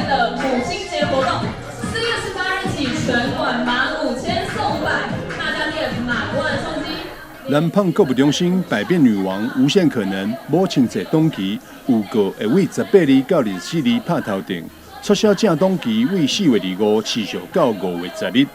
的母親節活動，4月18日起全館滿5000送500，大家電滿萬送機。南胖購物中心百變女王無限可能母親節檔期預告會為18日到24日拍頭陣，促銷正檔期為4月25持續到5月10日，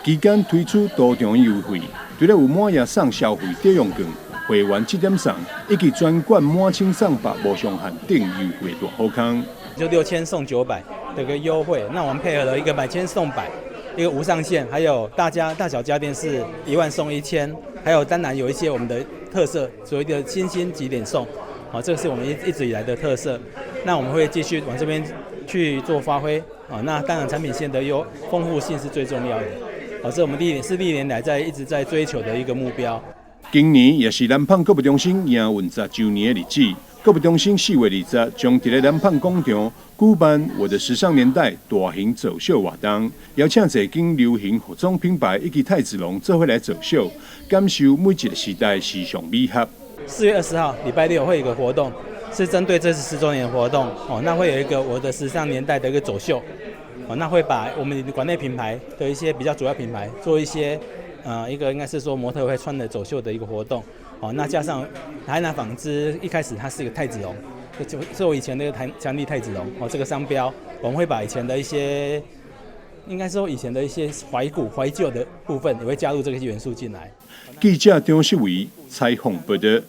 期間推出多重優惠，除了有滿額送消費抵用券、會員七點送，以及全館滿千送百無上限等優惠大好康。就6000送900的個優惠，那我們配合了一個滿千送百，一個無上限，還有大家大小家電是1萬送1000，還有當然有一些我們的特色，所謂的星星集點送，好，這個是我們一直以來的特色。那我們會繼續往這邊去做發揮，啊，那當然產品線的優豐富性是最重要的，好，這是我們歷年是歷年來在一直在追求的一個目標。今年也是南胖購物中心營運10週年的日子，購物中心4月20將佇咧南胖廣場舉辦《我的時尚年代》大型走秀活動，邀請濟間流行服裝品牌以及太子龍做伙來走秀，感受每一個時代時尚美學。4月20號禮拜六會有一個活動，是針對這次10週年的活動，哦，那會有一個我的時尚年代的一個走秀，哦，那會把我們館內品牌的一些比較主要品牌做一些，一個應該是說模特會穿的走秀的一個活動，哦，那加上海南紡織一開始它是一個太子龍，就是我以前那個強力太子龍，哦，這個商標，我們會把以前的一些，應該說以前的一些懷古懷舊的部分，也會加入這個元素進來。記者張世維採訪報道。